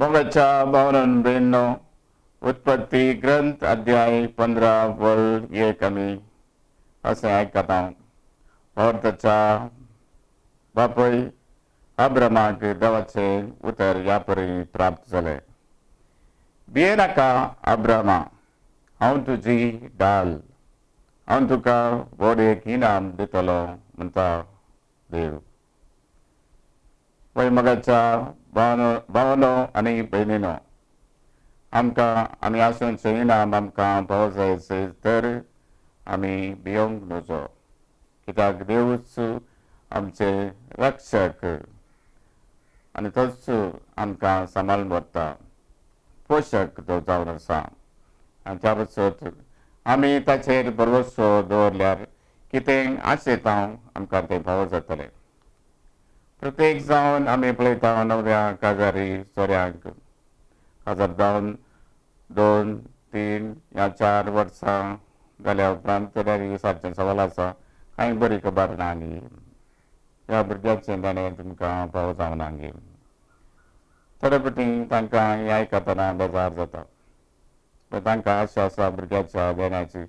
मोगाच्या भावनान भयणींनो, उत्पत्ती ग्रंथ अध्याय 15 वळ 1 आमी अशें आयकता, भावार्थाच्या बापूय अब्रमाक देवाचें उतर ह्या परी प्राप्त जालें, भियेनाका अब्रामा, हांव तुजी ढाल, हांव तुका व्हड एक इनाम दितलो म्हणटा देव. पळय मोगाच्या भावनो आनी भयणीनो, आमकां आमी आसूनचें इनाम आमकां पावो जायचे तर आमी भियोंक नजो, कित्याक देवूच आमचे रक्षक आनी तोच आमकां सांबाळून व्हरता, पोशक तो जावन आसा. आनी त्या पासत आमी ताचेर भरवसो दवरल्यार कितें आशेता आमकां तें फावो जातलें. प्रत्येक जावन आमी पळयता, नव्या काजारी चोऱ्यांक काजार जावन 2, 3 या 4 वर्सां जाल्या उपरांत तरी सारचें सवाल आसा, कांय बरी खबर ना गी, ह्या भुरग्याचें देणें तुमकां फावो जावना गी. थोडे फावटी तांकां हें आयकतना बेजार जाता. तांकां आशा आसा भुरग्याच्या देण्याची,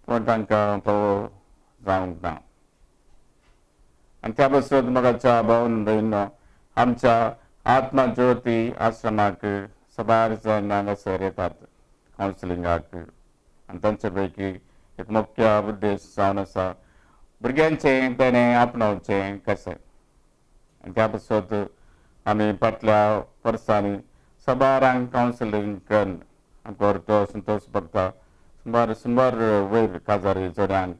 पूण तांकां फावो जावंक ना. आनी त्या पासत मोगाच्या भावन भयणीनो, आमच्या आत्मज्योती आश्रमाक साबार जाण हांगासर येतात कावन्सिलिंगाक आनी तांचे पैकी एक मुख्य उद्देश जावन आसा भुरग्यांचें देणें आपणावचें कशें. आनी त्या पासत आमी फाटल्या वर्सांनी साबारांक कावन्सिलींग करून आमकां तो संतोश भोगता, सुमार 100 वयर काजारी जोड्यांक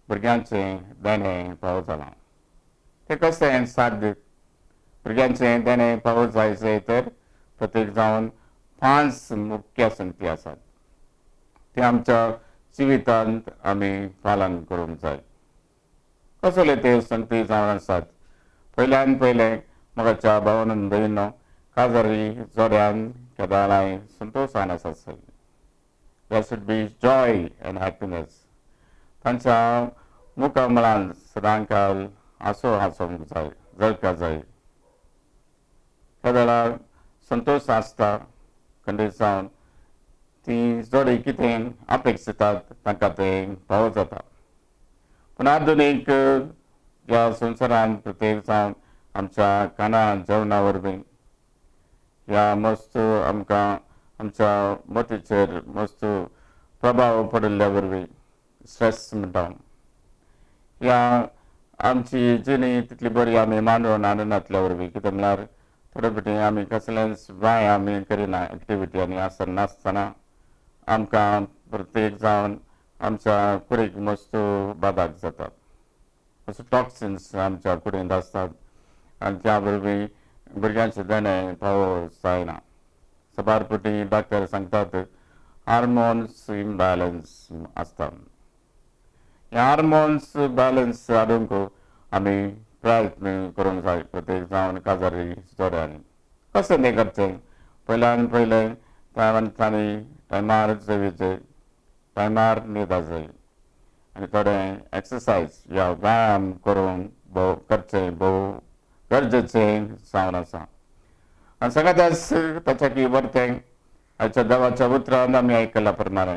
भुरग्यांचें देणें फावो जालां. तें कशें साध्य? भुरग्यांचें देणें फावो जायचें तर प्रत्येक जावन पांच मुख्य संगती आसात, ते आमच्या जिवितांत आमी पालन करूंक जाय. कसले ते संगती जावन आसात? पयल्यान पयलें, मोगाच्या भावान भयणीनो, काजारी जोड्यान केदाळाय संतोशान आसात. There should be joy and happiness. तांच्या मुखामळान सदांकाल हांसो हांसूंक जाय, जळका जाय. त्या वेळार संतोश आसता, खंडीत जावन ती जोडी कितें अपेक्षितात तांकां तें फावो जाता. पूण आधुनीक ह्या संवसारांत प्रत्येक जावन आमच्या खाणा जेवणा वरवीं ह्या मस्त आमकां आमच्या मतीचेर मस्त प्रभाव पडिल्ल्या वरवीं, स्ट्रेस म्हणटा, ह्या आमची जिणी तितली बरी आमी मांडून हाडनातल्या वरवीं, कितें म्हळ्यार थोडे फावटी आमी कसलेंच व्यायाम करिना, एक्टिविटी आनी आसना नासतना आमकां प्रत्येक जावन आमच्या कुडीक मस्त बादाक जाता. असो टॉक्सिन्स आमच्या कुडींत आसतात आनी त्या वरवीं भुरग्यांचें देणें फावो जायना. साबार फावटी डॉक्टर सांगतात, हार्मोन्स इम्बॅलन्स आसता. हे हार्मोन्स बॅलन्स हाडूंक आमी प्रयत्न करूंक जाय प्रत्येक जावन काजारी जोड्यांनी. कशें तें करचें? पयल्यान पयलें तांणी टायमार जेवचें, टायमार न्हिदा जाय आनी थोडें एक्सरसायज या व्यायाम करूंक भोव करचें भोव गरजेचें जावन आसा. आनी सगळ्यांत ताच्या वरतें आयच्या देवाच्या उतरान आमी आयकल्या प्रमाणे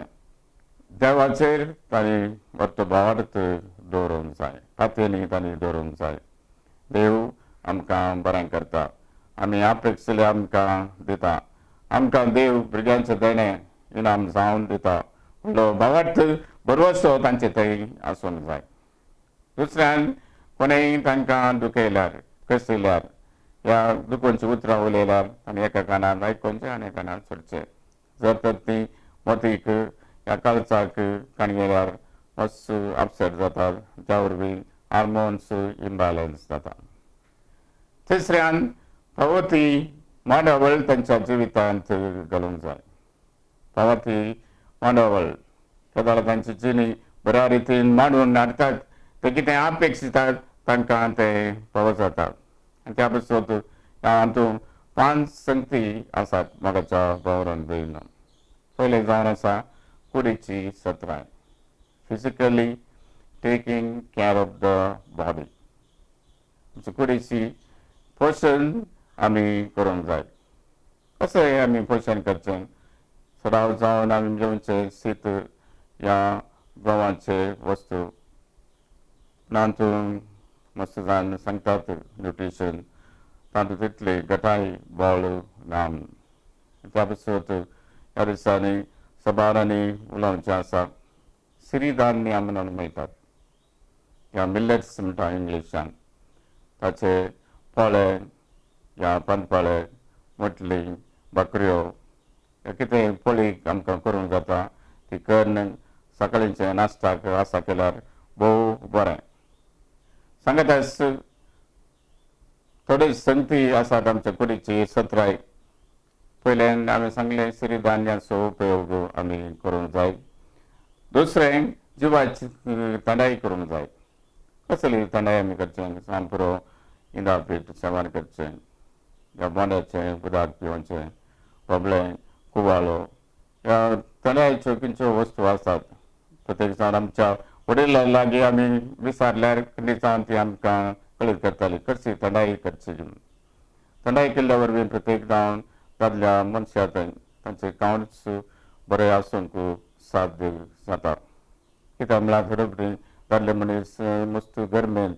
देवाचेर तांणी व्हरतो भावार्थ दवरूंक जाय, पातयेनी तांणी दवरूंक जाय. देव आमकां बरें करता, आमी अपेक्षले आमकां दिता, आमकां देव भुरग्यांचें देणें इनाम जावन दिता. व्हडलो भावार्थ भरवसो तांचे थंय आसूंक जाय. दुसऱ्यान कोणेय तांकां दुखयल्यार, कसयल्यार ह्या दुखोवची उतरां उलयल्यार आनी एका कानान आयकोनचें आनी एका कानान सोडचें. जर तर ती मतीक ह्या काळजाक काणगेल्यार मातसो अपसेट जाता, त्या वरवीं हार्मोन्स इम्बॅलन्स जाता. तिसऱ्यान फावो ती मांडावळ तांच्या जिवितांत घालूंक जाय. फावो ती मांडावळ केदाळा तांची जिणी बऱ्या रितीन मांडून हाडटात, ते कितें अपेक्षितात तांकां तें फावो जाता. आनी त्या पासत ह्या हातूंत पांच संगती आसात मोगाच्या भावान भयणीनो. पयलें जावन आसा कुडीची सत्राय, physically taking care of the body. आमची कुडीची पोशण आमी करूंक जाय. कशें आमी पोशण करचें? सराव जावन आमी घेवचें शीत या गंवाचे वस्तू तातूंत मस्त जाण सांगतात न्युट्रिशन तातूंत तितली घटाय बळ ना. त्या पसत ह्या दिसांनी सबारांनी उलोवचें आसा सिरिधान्यां म्हणून मेळटात या मिलेट्स म्हणटा इंग्लिशान, ताचे पोळे या पानपाळे, मुटली, भाकऱ्यो कितें पोळी आमकां करूंक जाता ती करून सकाळींचे नाश्ताक आसा केल्यार भोव बरें. सांगताच थोडी संगती आसात आमच्या कुडीची सत्राय. पयल्यान हांवें सांगलें सिरिधान्याचो उपयोग आमी करूंक जाय. दुसरें जिवाची थंडाय करूंक जाय. कसली थंडाय आमी करचें? सांग पुरो इंदा पीठ सेवन करचें या बोंड्याचें उदक पिवचें, होबळें, कुवाळो ह्या थंडायच्यो खंयच्यो वस्तू आसात. प्रत्येक जाण आमच्या वडिलां लागीं आमी विचारल्यार खंयची जावन ती आमकां कळीत करताली कशी थंडाय करची. थंडाय केल्ल्या वरवीं प्रत्येक जावन दादल्या मनशा तांचे कावंट्स बरे आसूंक साध्य जाता. कित्याक म्हळ्यार थोडे फावटी दादले मनीस मस्त गरमेंत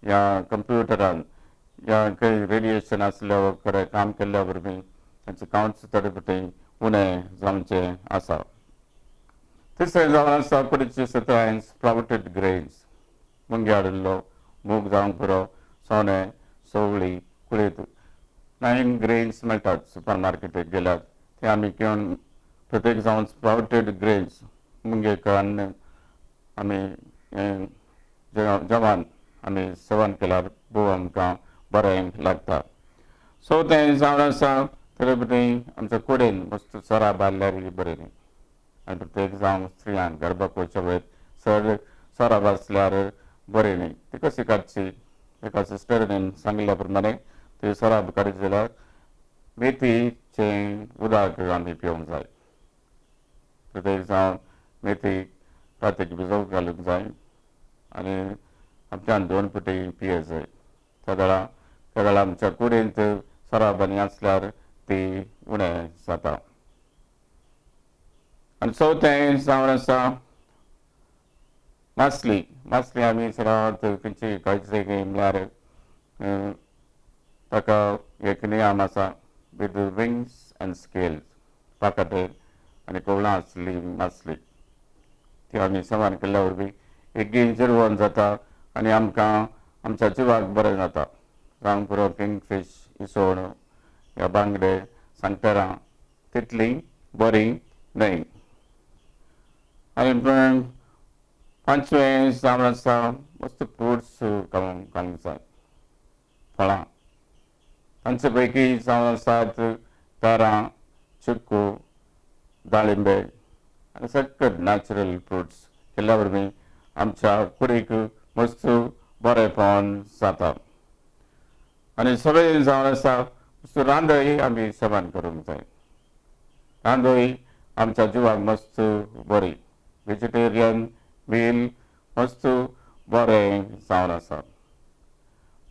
या कंप्युटरान या खंय रेडिएशन आसल्या खरें काम केल्ल्या वरवीं तांचे कावंट्स थोडे फावटी उणें जावचें आसा. तिसरें जावन आसा कुडीची सत्राय स्प्रावटेड ग्रेन्स, मुंगी हाडिल्लो मूग जावंक पुरो, सोणें, सोवळी, कुळीद 9 ग्रेन्स मेळटात सुपर मार्केटीक गेल्यार ते आमी घेवन प्रत्येक जावन स्प्रावटेड ग्रेन्स मुंगेक अन्न आमी जेवण आमी सेवन केल्यार भोव आमकां बरें लागता. सो तें जावन आसा थोडे फावटी आमच्या कुडीन मस्त सरा बारल्यार बरें न्ही. आनी प्रत्येक जावं स्त्रियांक गर्भकोशा वयर चड सोराब आसल्यार बरें न्ही. ती कशी काडची? एका सिस्टरीन सांगिल्ल्या प्रमाणे ती सोराब काडची जाल्यार मेथीचें उदक आमी पिवंक जाय. प्रत्येक जावन मेथी रातीक भिजोवंक घालूंक जाय आनी आमच्यान 2 पुटी पिये जाय. त्या वेळार आमच्या कुडींत सोराब आनी आसल्यार ती उणें जाता. आनी चवथें जावन आसा मासली. मासली आमी सदांच खंयची खायची म्हळ्यार ताका एक नियम आसा विथ विंग्स अँड स्केल्स, पाकाटे आनी कोवळां आसली मासली ती आमी सेवन केल्ल्या वरवीं एक जिरवण जाता आनी आमकां आमच्या जिवाक बरें जाता. जावंक पुरो किंगफीश, इसवण या बांगडे, सांगटरां तितलीं बरीं न्हय. आनी पांचवें जावन आसा मस्त फ्रुट्स खावंक जाय, फळां. तांचे पैकी जावन आसात पेरां, चिक्कू, दाळिंबे आनी सगळे नॅचरल फ्रुट्स केल्ल्या वरवीं आमच्या कुडीक मस्त बरेंपण जाता. आनी सगळें जावन आसा मस्त रांदय आमी सेवन करूंक जाय. रांदय आमच्या जिवाक मस्त बरी, वेजिटेरियन मील मस्त बरें जावन आसा.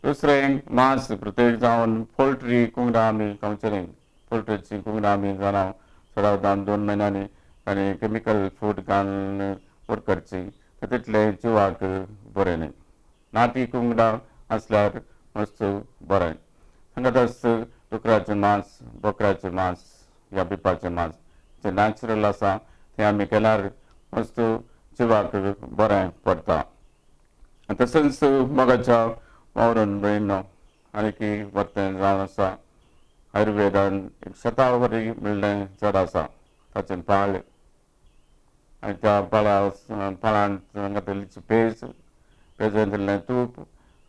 दुसरें मांस प्रत्येक जावन पोल्ट्री कुंगडां आमी खावचें न्ही. पोल्ट्रीची कुंगडां आमी जाणां चडावत 2 म्हयन्यांनी आनी केमिकल फूड घालून व्हड करची तितलें जिवाक बरें न्ही. नाटी कुंगडां आसल्यार मस्त बरें. हांगाच डुकराचें मांस, बोकड्याचें मांस या बिपाचें मांस जें नॅचरल आसा तें आमी केल्यार मस्त जिवाक बरें पडटा. तशेंच मोगाच्या वावरून भयणो आनी की वर्तें जावन आसा आयुर्वेदान एक शतावरी म्हणलें चड आसा ताचें पाळ आनी त्या पाळांत हांगा पेज, पेजेंत इल्लें तूप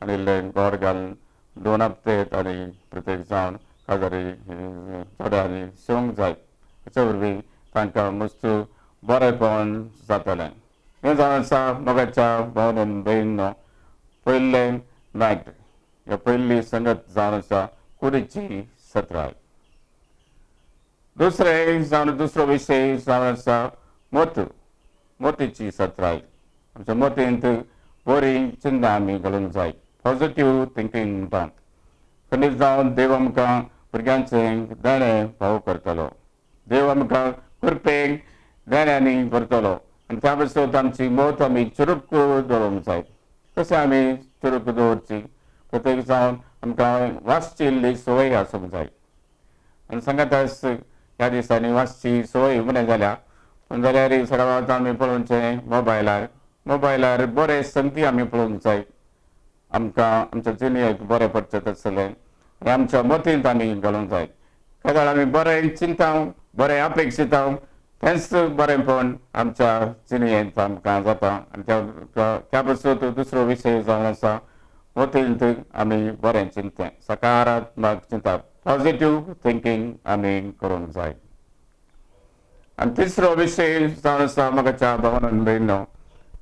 आनी इल्लें गोड घालून 2 हप्ते आनी प्रत्येक जावन काजारी चोड्यांनी सेवंक जाय. हाचे वरवीं तांकां मस्त बरेंपण जातलें. हें जावन आसा मोगाच्या भावनेन भयणीनो पयलें नायट ह्या पयली संगत जावन आसा कुडीची सत्राय. दुसरें जावन दुसरो विशय जावन आसा मोत, मोतीची सत्राय. आमच्या मोतींत बरी चिंता आमी घालूंक जाय, पॉझिटीव थिंकींग म्हणटा. खंडीत जावन देव आमकां भुरग्यांचें देणें फावो करतलो. देव आमकां कृपेक देण्यांनी भरतलो आनी त्या पासत आमची मत आमी चुरूक दवरूंक जाय. कशें आमी चुरूक दवरची? प्रत्येक जावन आमकां वाचची इल्ली संवय आसूंक जाय. आनी सांगाताच ह्या दिसांनी वाचची संवय उणें जाल्या, पूण जाल्यार सगळ्यांत आमी पळोवचें मोबायलार. मोबायलार बरे संगती आमी पळोवंक जाय. आमकां आमच्या जिणेक बरें पडचें तसलें आनी आमच्या मतींत आमी घालूंक जाय. केदळ आमी बरें चिंता, बरें अपेक्षिता, तेंच बरेंपण आमच्या जिणेंत आमकां जाता. आनी त्या पासून दुसरो विशय जावन आसा मतींत आमी बरें चिंतचें, सकारात्मक चिंतप, पॉझिटीव थिंकींग आमी करूंक जाय. आनी तिसरो विशय जावन आसा म्हाका भावनान भयणो,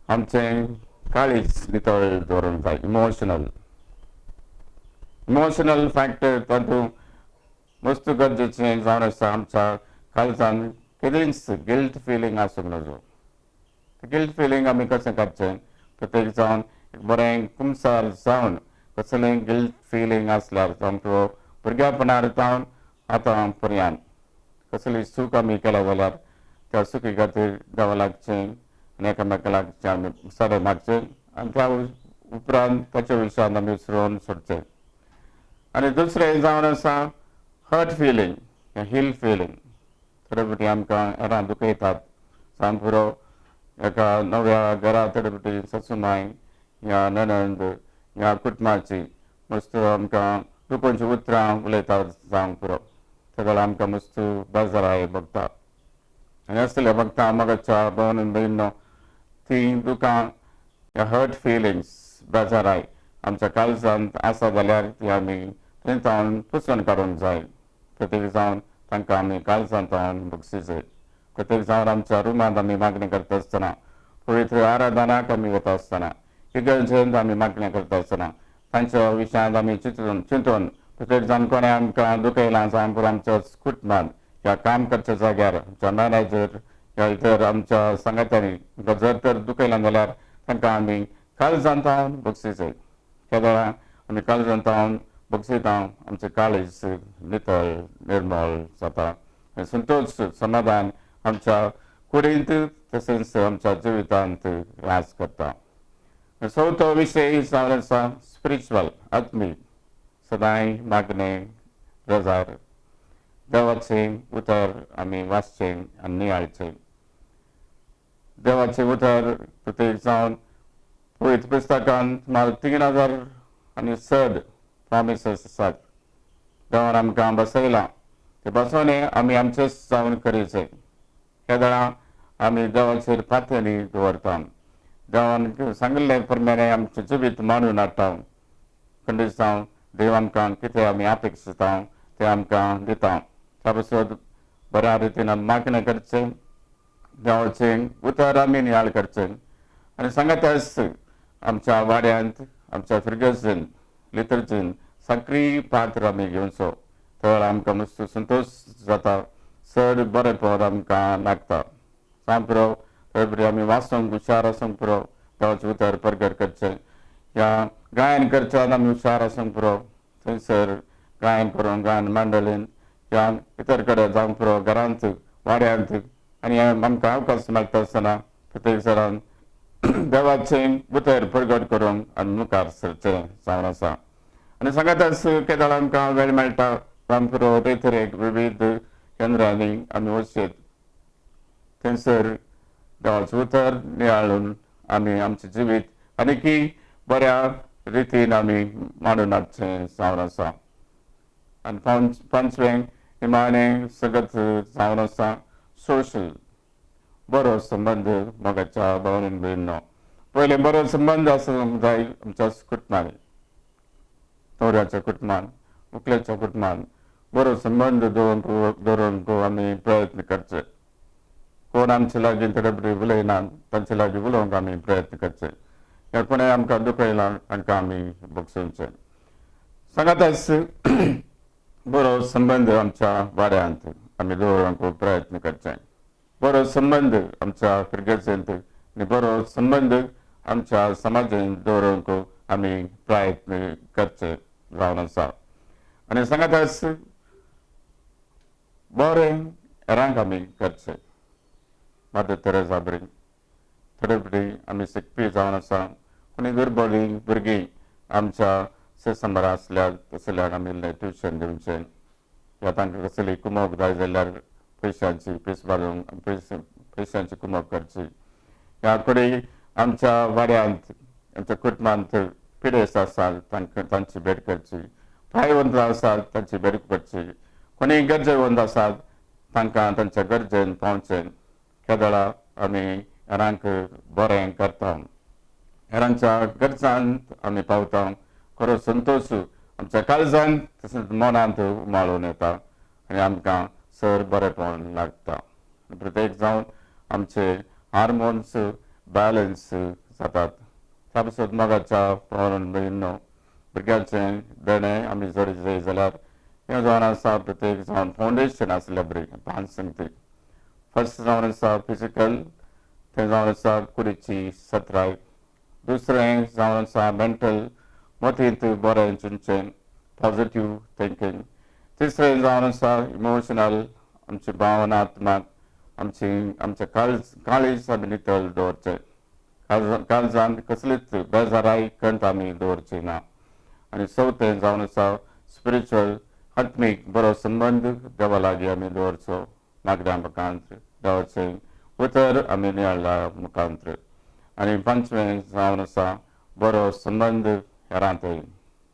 आमचें काळीज नितळ दवरूंक जाय. इमोशनल इमोशनल फॅक्टर तातूंत मस्त गरजेचें जावन आसा. आमच्या काळजान केदींच गिल्ट फिलींग आसूंक नजो. गिल्ट फिलींग आमी कशें काडचें? प्रत्येक जावन बरें कुमसार जावन कसलें गिल्ट फिलींग आसल्यार जावं भुरग्यापणार जावन आतां पर्यंत कसली चूक आमी केल्या जाल्यार त्या चुकी खातीर देवा लागचें आनी एकामेका लागचें आमी सडे मागचें आनी त्या उपरांत ताच्या विशयान आमी विसरून सोडचें. आनी दुसरें जावन आसा हर्ट फिलींग, हील फिलींग. थोडे फावटी आमकां हेरां दुखयतात. सांग पुरो एका नव्या घरा थोडे फावटी ससुमाय ह्या नणंद ह्या कुटुंबाची मस्त आमकां दुखोवची उतरां उलयतात जावंक पुरो. तेदोळ आमकां मस्त बेजाराय भोगता. आनी असले भोगता मगाच्या भोवन भयणो ती दुकां हर्ट फिलिंग्स बेजाराय आमच्या काळजांत आसा जाल्यार ती आमी थंय जावन पुसून काडूंक जाय. प्रत्येक जावन तांकां आमी काळजांत जावन बक्षीस. प्रत्येक जावन आमच्या रुमांत आमी मागणी करता आसतना, पवित्र आराधनाक आमी वता आसतना, इगर्जेंत आमी मागणी करता आसतना तांच्या विशयांत आमी चिंतून चिंतून प्रत्येक जावन कोणें आमकां दुखयलां जावं पुरो आमच्या कुटुंबांत ह्या काम करच्या जाग्यार आमच्या मॅनेजर ह्या इतर आमच्या सांगात्यांनी आमकां जर तर दुखयलां जाल्यार तांकां आमी काळजांत जावन बक्षीस. केदळा आमी काळजांत जावन बक्षिता आमचें काळीज नितळ निर्मळ जाता. संतोश समाधान आमच्या कुडींत तशेंच आमच्या जिवितांत राज करता. चवथो विशय जावन आसा स्पिरिच्युअल, आत्मीक. सदांय मागणें रजार देवाचें उतर आमी वाचचें आनी नियाळचें. देवाचें उतर प्रत्येक जावन पवित्र पुस्तकांत सुमार 3000 आनी चड प्रॉमिसीस आसात. देवान आमकां बसयलां ते बसोवणें आमी आमचेच जावन करीचें. केदळां आमी देवाचेर पातयणी दवरता, देवान सांगिल्लें प्रमाणें आमचें जिवीत मांडून हाडटा. खंडीत जावन देव आमकां कितें आमी अपेक्षिता तें आमकां दिता. त्या पासत बऱ्या रितीन आमी मागणें करचें, देवाचें उतर आमी नियाळ करचें आनी सांगाताच आमच्या वाड्यांत आमच्या फिर्गजेन लितर्जीन सक्रीय पात्र आमी घेवचो. तर आमकां मस्त संतोश जाता, चड बरें आमकां लागता. सांग पुरो थोडे आमी वाचूंक हुशार आसूंक पुरो, देवाचें उतर परगट करचें ह्या गायन करच्यान आमी हुशार आसूंक पुरो. थंयसर गायन करूंक गायन मंडळीन ह्या इतर कडेन जावंक पुरो, घरांत वाड्यांत आनी आमकां अवकाश मेळटा आसतना प्रत्येक जाणान देवाचें उतर परगट करूंक आमी मुखार सरचें जावन आसा. आनी सांगाताच केदळ आमकां वेळ मेळटा जावंक पुरो तरेतरेक विविध केंद्रांनी आमी वचचें, थंयसर देवाचें उतर नियाळून आमी आमचें जिवीत आनीकी बऱ्या रितीन आमी मांडून हाडचें जावन आसा. आनी पांचवें निमाणें सगळें जावन आसा सोशल, बरो संबंद मोगाच्या भावनान भयणो. पयलें बरो संबंद आसूंक जाय आमच्या कुटुंबांनी, न्हवऱ्याच्या कुटुंबान, व्हंकलेच्या कुटुंबान बरो संबंद दवरूंक आमी प्रयत्न करचे. कोण आमचे लागीं थोडे बरे उलयना तांचे लागीं उलोवंक आमी प्रयत्न करचे. ह्या कोणें आमकां दुखयलां तांकां आमी बक्षोवचें. सांगाताच बरो संबंद आमच्या वाड्यांत आमी दवरूंक प्रयत्न करचे. बरो संबंद आमच्या फिर्गजेंत आनी बरो संबंद आमच्या समाजांत दवरूंक आमी प्रयत्न करचे जावन आसा. आनी सांगाताच बरें हेरांक आमी करचें. मदर तेरेसा बरी थोडे फावटी आमी शिकपी जावन आसा, कोणी दुर्बळी भुरगीं आमच्या सेसंबरा आसल्यार तसल्यार आमी इल्लें ट्युशन दिवचें, या तांकां कसली कुमोक जाय जाल्यार पयशांची पयस बाजूंक पयशांची कुमोक करची. ह्या कडेन आमच्या वाड्यांत आमच्या कुटुंबांत पिडेस्त आसात तांकां तांची भेट करची, प्रायवंत आसात तांची भेट करची, कोणी गरजेवंत आसात तांकां तांच्या गरजेन पावचें. केदळा आमी हेरांक बरें करता, हेरांच्या गरजांत आमी पावता, खरो संतोश आमच्या काळजांत तशेंच मनांत उमाळून येता आनी आमकां सर बरेपण लागता. प्रत्येक जावन आमचे हार्मोन्स बॅलन्स जातात. त्या पासत मोगाच्या पावरून भयणो भुरग्यांचें देणें आमी जरी जाय जाल्यार हें जावन आसा प्रत्येक जावन फावंडेशन आसल्या बरी पांच संगती. फर्स्ट जावन आसा फिजिकल, तें जावन आसा कुडीची सत्राय. दुसरें जावन आसा मेंटल, मतींत बरें चिंतचें, पॉजिटीव थिंकींग. तिसरें जावन आसा इमोशनल, आमची भावनात्मक, आमची आमच्या काळज काळीज आमी नितळ दवरचें, काळजांत कसलीच बेजाराय कंत आमी दवरची ना. आनी चवथें जावन आसा स्पिरिच्युअल, आत्मीक बरो संबंद देवा लागीं आमी दवरचो, मागण्या मुखांत देवाचें उतर आमी नियाळ्ळा मुखांत. आनी पांचवें जावन आसा बरो संबंद हेरांत,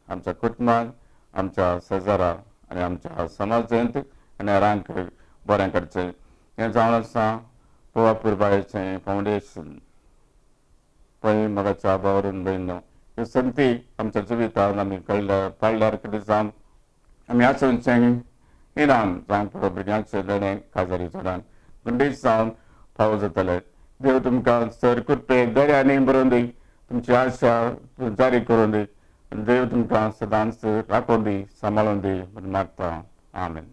आमच्या कुटुंबांत, आमच्या शेजारा आनी आमच्या समाजांत आनी हेरांक बरें करचें. हें जावन आसा पोवा पुरबायेचें फावंडेशन. पळय मोगाच्या भावरून भयणो, ह्यो संगती आमच्या जिवितांत आमी कळ्ळ्यार पाळल्यार कितें जावन आमी आसोवचें इनाम जावं पुरो भुरग्यांचें देणें काजारी चडान गुंडीच जावन फावो जातलें. देव तुमकां सर कृपे दर्यांनी बरोवन दी, तुमची आशा जारी करून दी, देव तुमकां सदांच राखून दी, सांबाळून दी म्हूण मागता. आमेन.